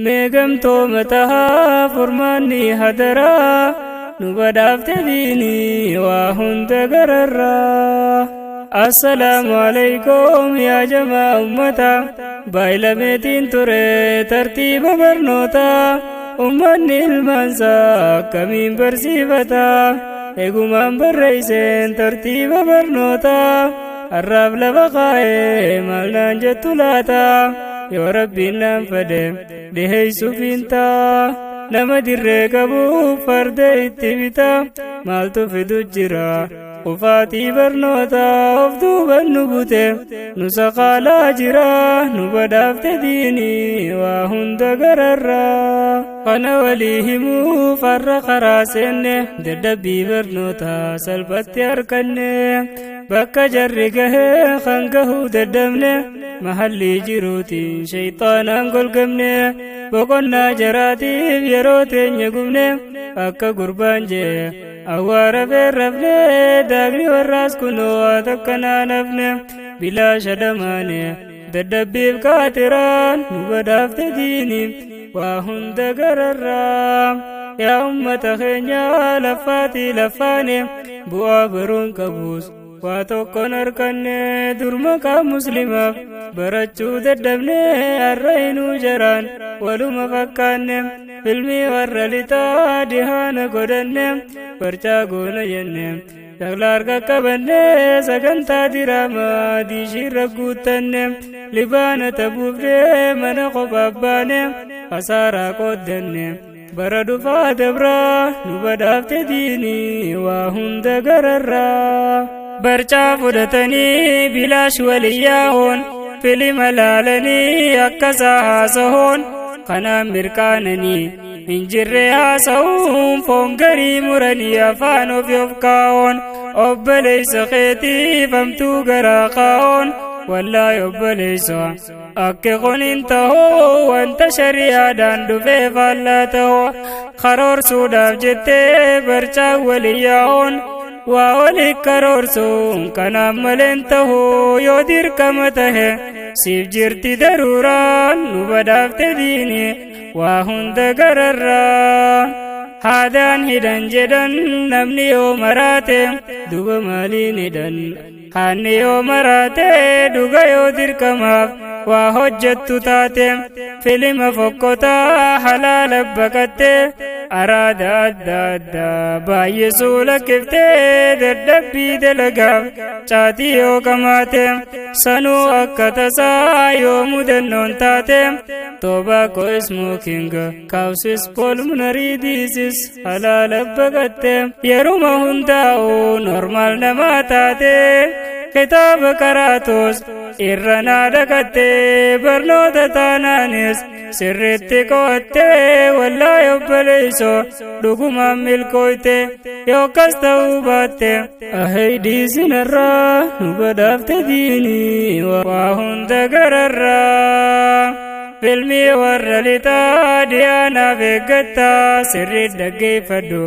Meegamtooma tahaa furmaanni hadaraa nu badhaafte diinii waa hunda gararraa. Assalaamu alaikum yaa jamaa ummata, baay'ilameetiin ture tartiiba barnootaa. Ummanni ilmaansaa akkamiin barsiifata? Eegumaan barreesseen tartiiba barnootaa har'aaf lafa kaa'ee maal naan jettu laata? Yoo Rabbiin naan fedhe dhiheessuuf hin ta'a. Nama dirree qabu farda itti bita. Maaltu fidu jira kufaatii barnootaa? Of duuban nu bute, nu saqaalaa jira. Nu badhaafte diinii waa hunda gararraa. Kana walii himuu farra karaa seenne, dadhabbii barnootaa salphatti arganne. Bakka jarri gahee kan gahuu dadhabne, mahallii jiruutiin shayxaanaan golgamne. Boqonnaa jaraatiif yeroo teenya gubne, akka gurbaan jee awwaara feerrafne. Daagni warraas kunoo waa takka naanafne, bilaasha dhamaane dadhabbiif kaatiraan. Nu badhaafte diini waa hunda gararraa. Yaa ummata keenya, laffaatii laffaane bu'aa baruun qabus waa tokkon harkanne. Dur maqaa muslimaaf barachuu dadhabne, har'a inuu jaraan waluma fakkaanne. Filmii warra lixaa dihaana godhanne, barcaa goona jenne shaglaar qaqqabanne. Sagantaa diraamaa diishiirra guuttanne, libaana tabuufne mana kophaaf baane, hasaaraa qooddanne bara dhufaa dabraa. Nu badhaafte diinii waa hunda gararraa. Barcaa fudhatanii bilaash waliyyaa'oon, filima laalanii akkasaa haasahoon, kanaan mirkaananii hin jirre haasa'uun, foon garii muranii afaan ofi of kaa'oon, obboleessa keetiif hamtuu garaa kaa'oon, wallaahi obboleessa, akka kun hin ta'u. Wanta shari'aadhaan dhufee faallaa ta'u karoorsuudhaaf jettee barcaa waliyyaa'oon, waa oli karoorsuun kanaan maleen ta'u. Yoo dirqama tahe siif jirti daruuraan. Nu badhaafte diini waa hunda gararraa. Haadaan hidhan jedhan namni yoo maraate, duba maaliin hidhan haanni yoo maraate? Dhuga yoo dirqamaaf waa hojjettu taate, filima fokkotaa halaala baqatte, araada adda addaa baay'isuu lakkiftee, dadhabbii dalagaaf caatii yoo qamaate, sanuu akka tasaa yoo mudannoon taate, tobacco smoking causes pulmonary disease halaala baqatte, yeruma hundaa'u normal namaa taate, kitaaba qaraatus irra naa dhaqatte, barnoota taanaanis sirriitti qo'atte, wallaahi obboleeyso, dhugumaan milkooyte. Yookas ta'uu baatte aheydiisinarraa. Nu badhaafte diinii waa hunda gararraa. Filmii warra lixaa dhiyaanaaf eeggattaa, sirriit dhaggeeffadhu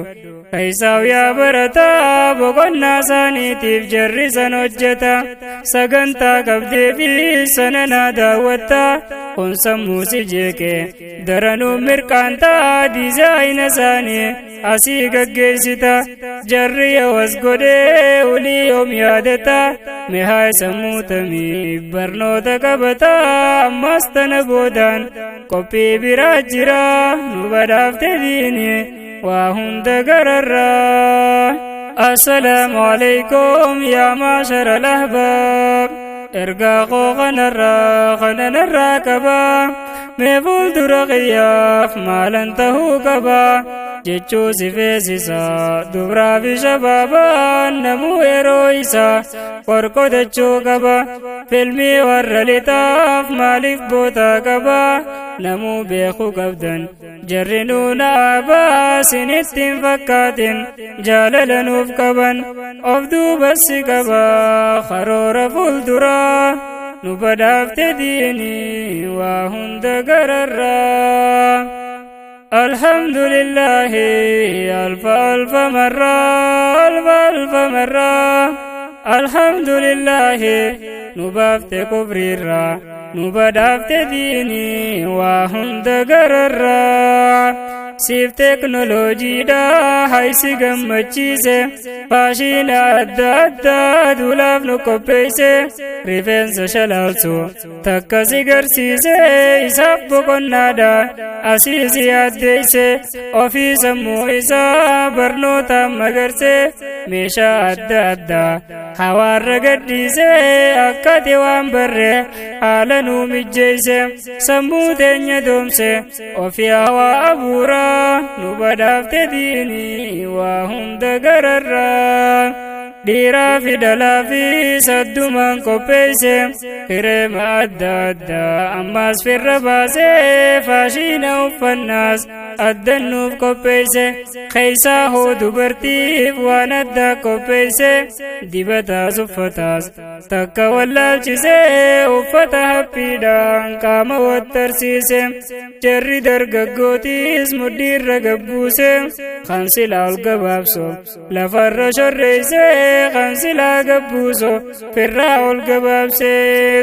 Keessaaw yaa barataa. Boqonnaa isaaniitiif jarri san hojjeta, sagantaa qabdee fi sana naa daawwatta. Kun sammuu si jeeqe, daranuu mirqaantaa, diizaayina isaanii asii gaggeessita. Jarri yoo as godhee olii yoom yaadata? Mihaa sammuu tamii barnoota qabata? Ammas tana boodaan qophii biraa jira. Nu badhaafte diini waa hunda gararraa. Assalaamu alaikum yaa maashara al-ahbaab, ergaa koo kanarraa kananarraa qabaa. Mee fuuldura qiyyaaf maalan tahuu qabaa jechuu si feesisa. Dubraa fi shabaabaan namuu yeroo isaa qorqodachuu qaba. Filmii warra lixaaf maaliif bootaa qaba? Namuu beekuu qabdan, jarri nuuna abaa sinitti hin fakkaatin jaalala nuuf qaban. Of duubassi qaba karoora fuulduraa. Nu badhaafte diinii waa hunda gararraa. الحمد لله ألف ألف مرة، ألف ألف مرة، الحمد لله. Nu baafte kufriirraa. Nu badhaafte diinii waa hunda gararraa. Siif teeknoloojiidha haysi gammachiise, faashina adda addaa duulaaf nu qopheesse, rifeensa shalaalsu takka si garsiise, isaaf boqonnaadha asii si yaaddeesse, ofii sammuu isaa barnootaan magarse, meeshaa adda addaa hawaarra gadhiise, akkati waan barre haala nuu mijjeesse, sammuu teenya doomse, ofii hawaa abuuraa. Nu badhaafte diinii waa hunda gararraa. Dhiiraa fi dhalaa fi saddumaan qopheesse, hireema adda addaa ammaas firra baase, faashina uffannaas addannuuf qopheesse, keeysaa hoo dubartiif waan addaa qopheesse, dibataas uffataas takka wallaalchise, uffata haphiidhaan qaama wattarsiise, jarri dargaggootiis mudhiirra gabbuuse, kan silaa ol gabaabso lafarra shorreeyse, kan silaa gabbuuso firraa ol gabaabse,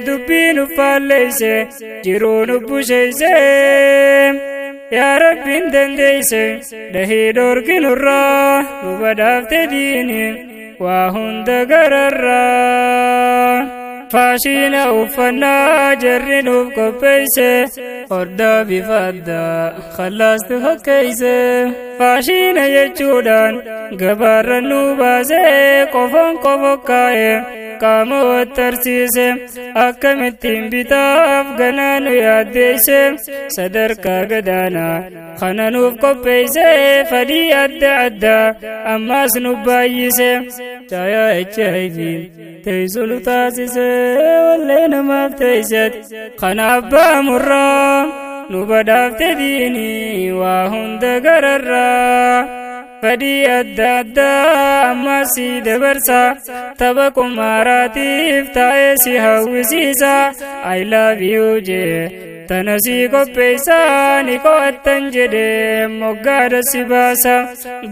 dubbiin uffaalleeyse, jiruu nubbusheeyse. Yaa Rabbiin dandeeyse dhahii dhorkinurraa. Nu badhaafte diiniin waa hunda gararraa. Faashina uffannaa jarri nuuf qopheeyse, hordaa bifa addaa khallaastu fakkeeyse, faashina jechuudhaan gabaarra nuu baase, qofoon qofo kaa'e qaama wattarsiise, akkamittiin bitaaf ganaa nu yaaddeeyse, sadarkaa gadaanaa kana nuuf qopheeyse, fadhii adda addaa ammaas nu baay'ise, caayaa HIV teessu nu taasise, wallee namaaf teeyset kana abbaa murraa. Nu badhaafte diinii waa hunda gararraa. Fedhii adda addaa ammas si dabarsa, tapha qumaaraatiif taa'ee si hawwisiisa, "I love you" jee tana si qopheessa, ni qo'attan jedhe moggaadha si baasa,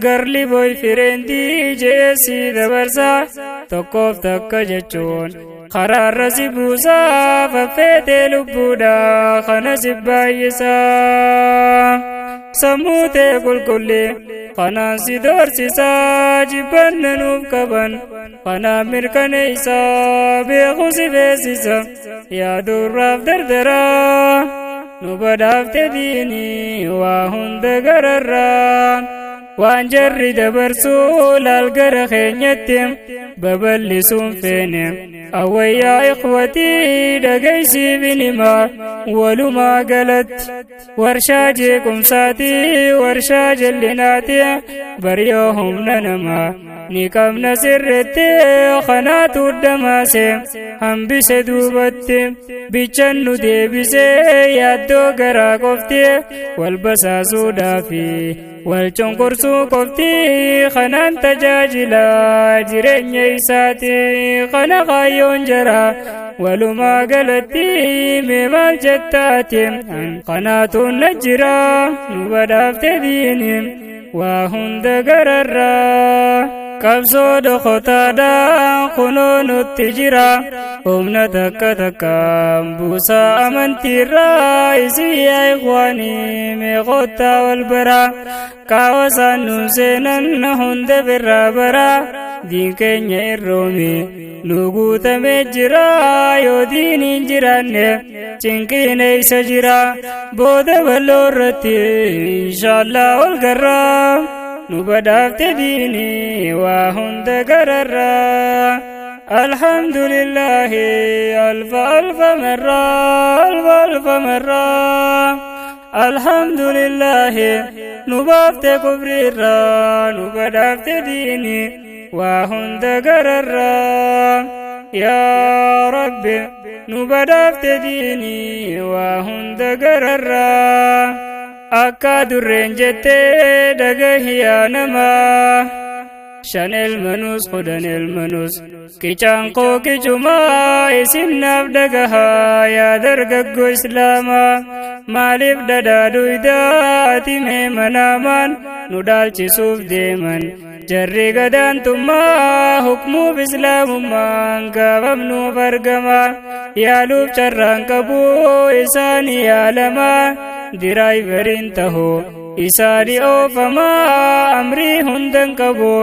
girl boyfriendii jee si dabarsa, tokkoof takka jechuun karaarra si buusa, faffeetee lubbuudha kana si baay'isa, sammuu tee qulqulli kanaan si doorsisa, jibbanna nuuf qaban kanaan mirkaneessa, beeku si beeksisa, yaaduurraaf dardaraa. Nu badhaafte diinii waa hunda gararraa. Waan jarri dabarsuu laal gara keenyatti babal'isuun feene. Awwayyaa ikhwatii, dhagaysiifin himaa, walumaa galatti warshaa jeequmsaatii, warshaa jallinaati baryoo humna namaa ni qabna sirritti, kanaatu dhamaase hambise duubatti bichan nu deebise, yaaddoo garaa qofti wal basaasuudhaafi wal cunqursuu qofti kanaan tajaajila jireenya isaati, kana kaayyoon jara walumaa galatti. Mee maal jettaati? Kanaatu na jira. Nu badhaafte diini waa hunda gararraa. Qabsoo dhokotaadhaan kunoo nutti jira, humna takka takkaan buusaa amantiirraa. Isii yaa ikhwaanii, meeqottaa wal bara, qaawa isaan nuun seenan hunda birraa bara, diin keenya irroome nu guutamee jira. Yoo diiniin jiraanne cinqiin eeysa jira? Booda bal'oo irratti inshaallaa ol garraa. Nu badhaafte diinii waa hunda gararraa. Alhamdulillahi alfa alfa marra, alfa alfa marra. Alhamdulillahi, nu baafte kufriirraa, nu badhaafte diinii waa hunda gararraa. Yaa Rabbi, nu badhaafte diinii waa hunda gararraa. Akka durreen jettee dhagahiyaa namaa, shan ilmanus 10 ilmanus qicaan koo qicumaa, isin naaf dhagahaa yaa dargaggoo islaamaa, maaliif dhadhaa duydaa ati mee manaamaan nu dhaalchisuuf deeman? Jarri gadaantummaa hukmuuf islaamummaan gaafamnuuf argama. Yaaluuf carraan qabu isaanii yaalama. Diraayiveriin tahu isaanii oofamaa amrii hundan qabu.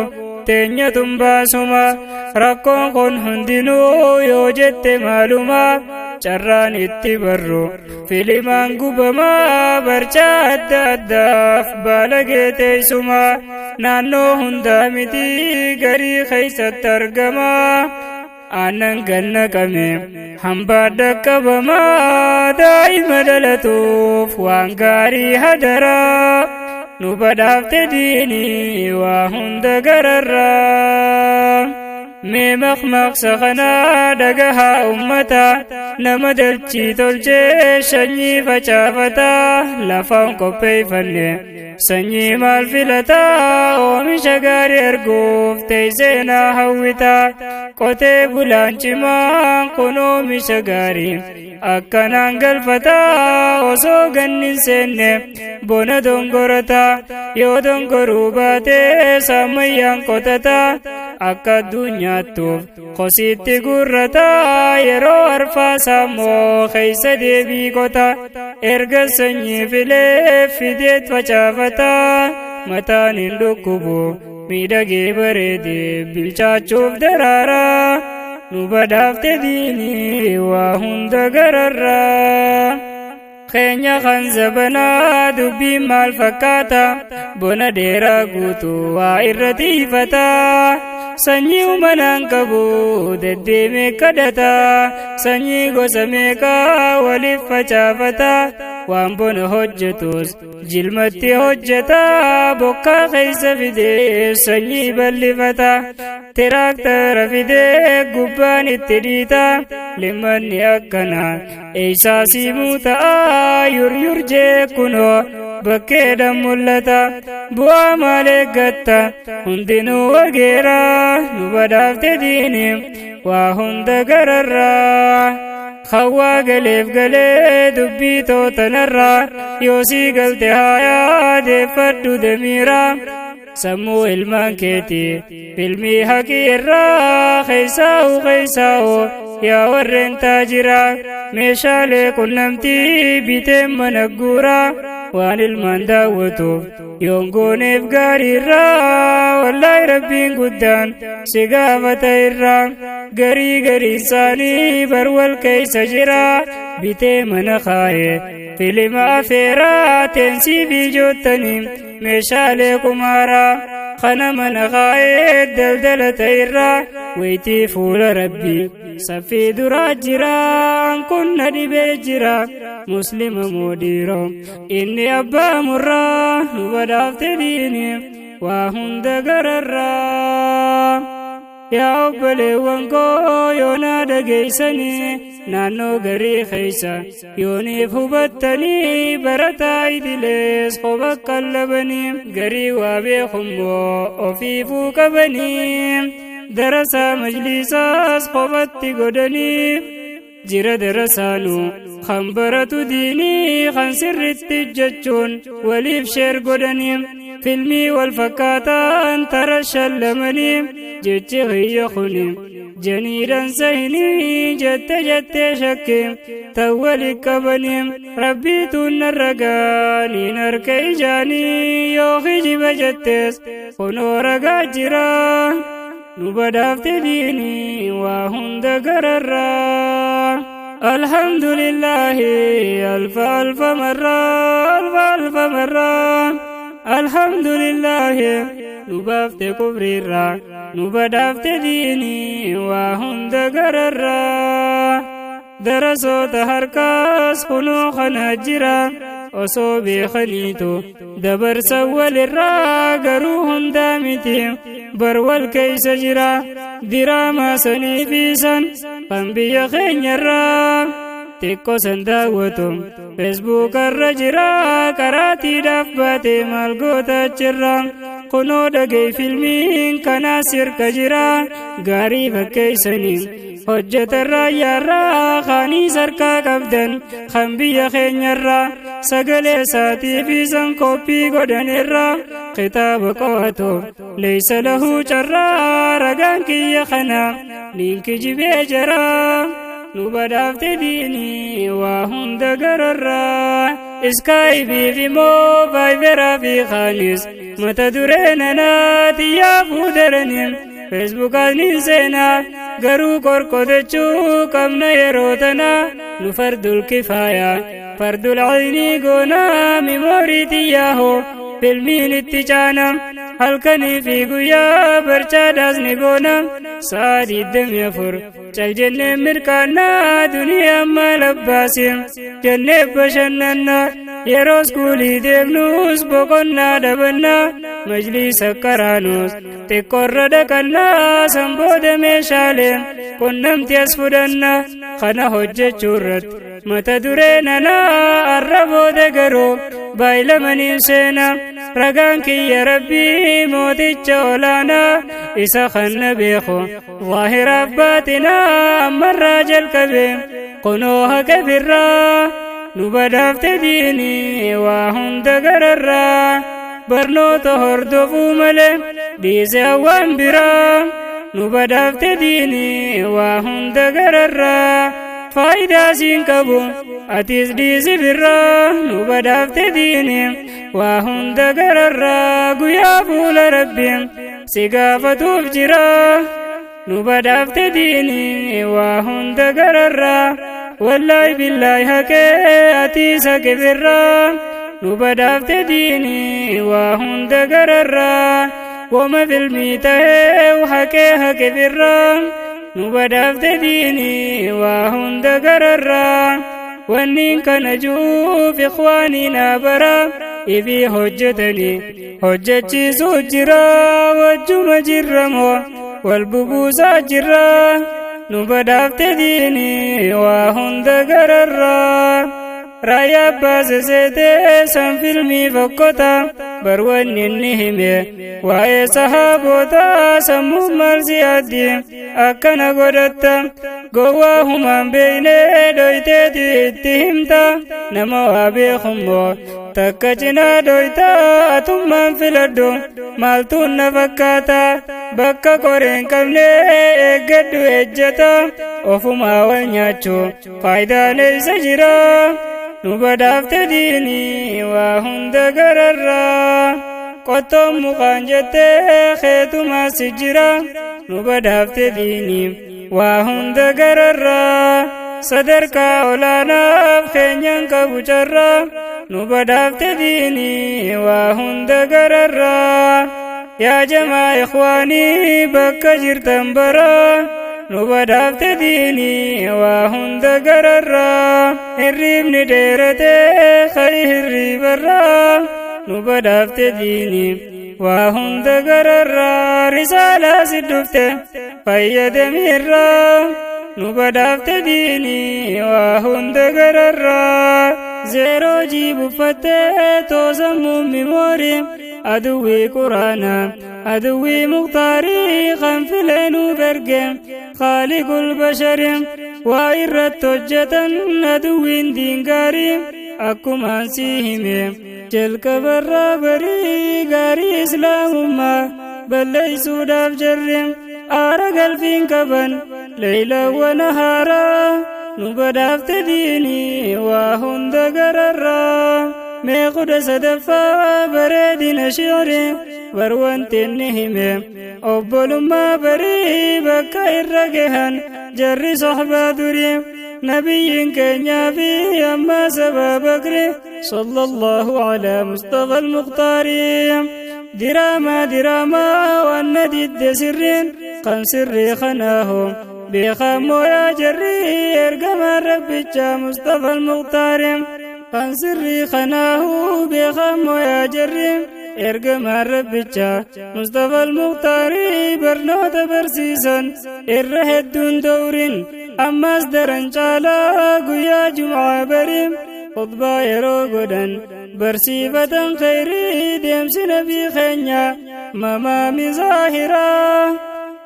Teenyatun baasuma rakkoon kun hundinuu yoo jette maaluma carraan itti barru filimaan gubamaa barcaa adda addaaf baalagee teessuma naannoo hundaa miti garii keeysatti argama. Aannan gannaqame hambaa dhaqqabamaa daa'ima dhalatuuf waan gaarii hadaraa. Nu badhaafte diinii waa hunda gararraa. Mee maqmaqsa kanaa dhagahaa ummata nama dalchii tolchee sanyii facaafata lafaan qopheeffanne sanyii maal filata oomisha gaarii arguuf teesseenaa hawwita qotee bulaan cimaan kun oomisha gaarii akkanaan galfata osoo ganni hin seenne bona dongorata yoo dongoruu baate sammayyaan qotata akka addunyaattuuf kosiitti gurrata yeroo arfaasaa immoo keessa deebii qota erga sanyii filee fideet facaafata mataan hin dhukkubu miidhagee bareedee bilchaachuuf daraaraa nu badhaafte diinii waa hunda gararraa. Keenya kan zabanaa dubbiin maal fakkaata bona dheeraa guutuu waa irra tiifata sanyii umanaan qabu deddeemee kadhata sanyii gosa meeqaa waliif facaafata waan bona hojjetus jilmatti hojjeta bokkaa keessa fidee sanyii bal'ifata tiraaktara fidee gubbaan itti dhiita limmanni akkana eeysaa siimuu ta'a yuryur jee kunoo bakkeedhaan mul'ata bu'aa maal eeggatta hundinuu wageera nu badhaafte diini waa hunda gararraa. Hawaa galeef galee dubbii tootanarraa yoo sii galte haayaa deeffadhu damiira sammuu ilmaan keetii filmii haqii irraa keessaa'u keessaa'u yaa warreen taajira meeshaalee qunnamtii biteen mana guuraa waan ilmaan daawwatuuf yoon gooneef gaarii irraa wallaahi rabbiin guddaan si gaafata irraa garii garii isaanii barwal keessa jira bitee mana kaa'e filima afeeraa teensii fi joottanii meeshaalee kumaaraa kana mana kaa'ee daldala ta'irraa waytii fuula rabbii saffii duraa jira kun na dhibee jira muslima moo dhiiroo inni abbaa murraa nu badhaafte diini waa hunda gararraa. Yaa obboleewwan koo yoonaa dhageessanii naannoo garii keessa yooniif hubattanii barataa idilees qoba qallabanii garii waa beekummoo ofiifuu qabanii darasaa majlisaas qobatti godhanii jira darasaanu kan baratu diinii kan sirritti jechuun waliif sheer godhanii filmii wal fakkaataan tara shallamanii jechi kiyya kuni janiidhan sahinii jette jettee shakke tan wali qabanii rabbiituun narra gaaniin harka ijaanii yoo kijiba jettees kunoo ragaa jira nu badhaafte diinii waa hunda gararraa. الحمد لله ألف ألف مرة ألف ألف مرة الحمد لله نبافت كفر نبدافت ديني وهند قرر درسوت هركاس كنو خناجرا osoo beekaniitu dabarsa walirraa garuu hundaa miti bar wal keeysa jira diraamaa sanii fiisan kan biyya keenyarraa xiqqoo san daawwatu feesbuukarra jira karaatiidhaaf baate maal goota achirra kunoo dhagee filmiin kanaa sirka jira gaarii fakkeeysanii hojjetarraa yaarraa kaanii sarkaa qabdan kan biyya keenyarraa sagalee isaatii fi san koppii godhanirraa Kitaaba qo'atu leeysa lahuu carraa. Ragaan kiyya kana niin kijibee jara. Nu badhaafte diinii waa hunda gararraa. Iskaayibii fi moo vaayiberaa fi kaanis mata duree nanaa xiyyaafuu daraniin feesbuukaas niin seenaa, garuu qorqodachuu qabna yeroo tanaa. Nu fardul kifaayaa fardul caynii goonaa. Mimoorii xiyyaahoo filmiin itti caana, halkanii fi guyyaa barchaadhaas ni goona. Sa'a 24 cal jennee mirkaannaa, duniyaa maal abbaasi jennee bashannanna. Yeroo iskuulii deemnus boqonnaa dhabannaa, majliisa qaraanus xiqqoorra dhaqannaa, san booda meeshaalee qunnamti as fudhanna. Kana hojjechuu irratti mata duree nanaa arra booda garuu baay'lamaniin seena. Ragaan kiyya rabbii mooticha olaanaa, isa kanna beeku zaahiraaf baatinaa. Ammarraa jalqabe kunoo haqa birraa. Nu badhaafte diinii waa hunda gararraa. Barnoota hordofuu malee dhiise hawaan biraa. Nu badhaafte diinii waa hunda gararraa. Faayidaa siin qabu atis dhiisi birraa. Nu badhaafte diinii waa hunda gararraa. Guyyaa fuula rabbiin si gaafatuuf jira. Nu badhaafte diinii waa hunda gararraa. Wallaahi billaahi haqee atiis haqe birraa. Nu badhaafte diinii waa hunda gararraa. Woma filmii tahee haqee haqe birraa. Nu badhaafte diinii waa hunda gararraa. Wanniin kana juuf ikhwaanii naa bara ifii hojjetanii hojjechiisuu jira. Wajjuma jirramoo wal bubuusaa jirra. Nu badhaafte diinii waa hunda gararraa. Raayyaa abbaa seseetee san filmii fokkota bar. Wanni inni hime waa'ee sahaabota sammuu maal si addi akkana godhatta? Gowwaa humaan beeynee dhoyteeti itti himta, nama waa beekummoo takka cinaa dhoyta. Atummaan filadhu, maaltuun na fakkaata? Bakka qoreen qabne eeggadhu ejjeta. Ofumaa wal nyaachuu faayidaan eessa jira? Nu badhaafte diinii waa hunda gararraa. Qottoon mukaan jettee keetumaa si jira. Nu badhaafte diinii waa hunda gararraa. Sadarkaa olaanaaf keenyan qabu carraa. Nu badhaafte diinii waa hunda gararraa. Yaa jamaa ikhwaanii bakka jirtan baraa, nu badhaafte diinii waa hunda gararraa. Hirriibni dheeratee kari hirriibarraa. Nu badhaafte diinii waa hunda gararraa. Risaalaa si dhufte fayyadamirraa. Nu badhaafte diinii waa hunda gararraa. Zeeroo jiibuffattee toosammuu mimoorii. Aduwwii quraanaa aduwwii muktaarii kan fileenuu berge khaaliqul bashari waa irratti hojjetan aduwwiin diingaarii. Akkumaan sii hime jalqabarraa barii, gaarii islaamummaa balleeysuudhaaf jarri aara galfiin qaban leeylawwan haaraa. Nu badhaafte diinii waa hunda gararraa. Mee 13ffaa bareedina shi'ri bar wanti inni hime obbolummaa barii bakka irra gahan jarri sohbaa durii nabiyyiin keenyaa fi ammaa saba bakri sallallahu ala mustafa almuqtaari. Diraamaa diraamaa wanna didde sirriin kan sirrii kanaahu beekamoo yaa jarri ergamaan rabbichaa mustafa almuqtaari. Kan sirrii kanaahu beekamoo yaa jarri ergamaan rabbichaa mustafa almuqtaari. Barnoota barsiisan irra hedduun dawrin ammas daran caalaa guyyaa jum'aa bari khutbaa yeroo godhan barsiifatan khayrii deemsi nabii keenya mamaami zaahiraa.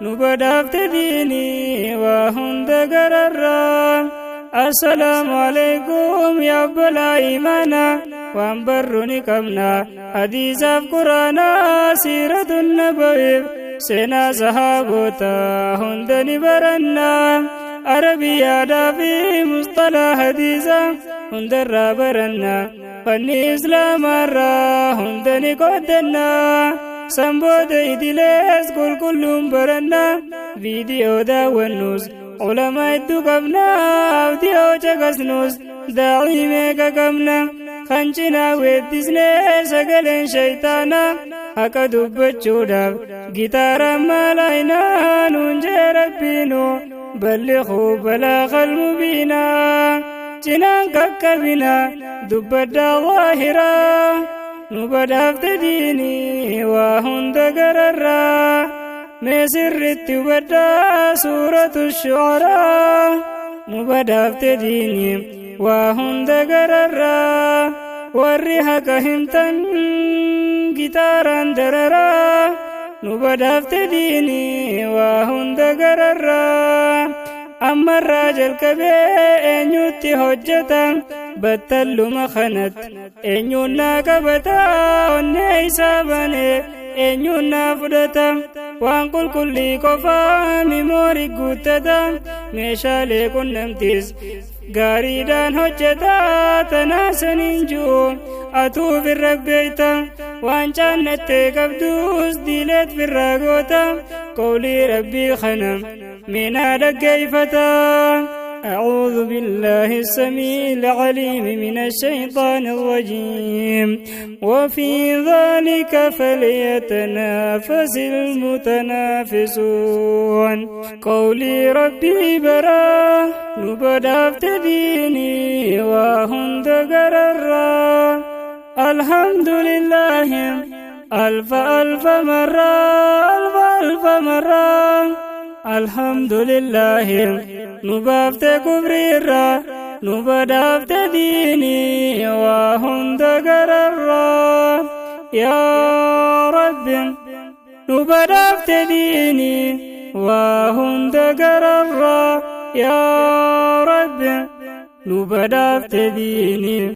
Nu badhaafte diinii waa hunda gararraa. Assalaamu alaikum yaa obbolaa imaanaa. Waan barru ni qabna hadiisaaf quraanaa siiratu nabawiif seenaa sahaabota hunda ni baranna arabiyyaadhaa fi musxalaa hadiisa hundarraa baranna fanni islaamaarraa hunda ni qooddanna sanboota idilees qulqulluun baranna viidiyoo daawwannus ulamaa hedduu qabna abdiyoo caqasnus daa'ii meeqa qabna kan cinaa weeddisnee sagaleen shaytaanaa haqa dubbachuudhaaf gitaara maalaayinaa nuun jee rabbiinu balliquu balaaqa almubiinaa cinaan qaqqabina dubbaddaa zaahiraa nu badhaafte diinii waa hunda gararraa mee sirritti hubadhaa suuratu shucaraa nu badhaafte diinii waa hunda gararraa warri haqa himtan gitaaraan dararaa nu badhaafte diinii waa hunda gararraa ammarraa jalqabee eenyutti hojjeta battalluma kanatti eenyuun naa qabata onnee isaa banee eenyuun naa fudhata waan qulqullii qofaa mimoorii guuttata meeshaalee qunnamtiis gaariidhaan hojjeta tanaa saniin ji'u atuu firra beeyta waan caannattee qabduus diileet firraa goota qawlii rabbii kana minaa dhaggeeffata. أعوذ بالله السميع العليم من الشيطان الرجيم وفي ذلك فليتنافس المتنافسون قولي ربي برا نبدأت ديني وهند قررا الحمد لله ألف ألف مرة ألف ألف مرة الحمد لله نبافت كبريرا نبدافت ديني وهند قررا يا رب نبدافت ديني وهند قررا يا رب نبدافت ديني.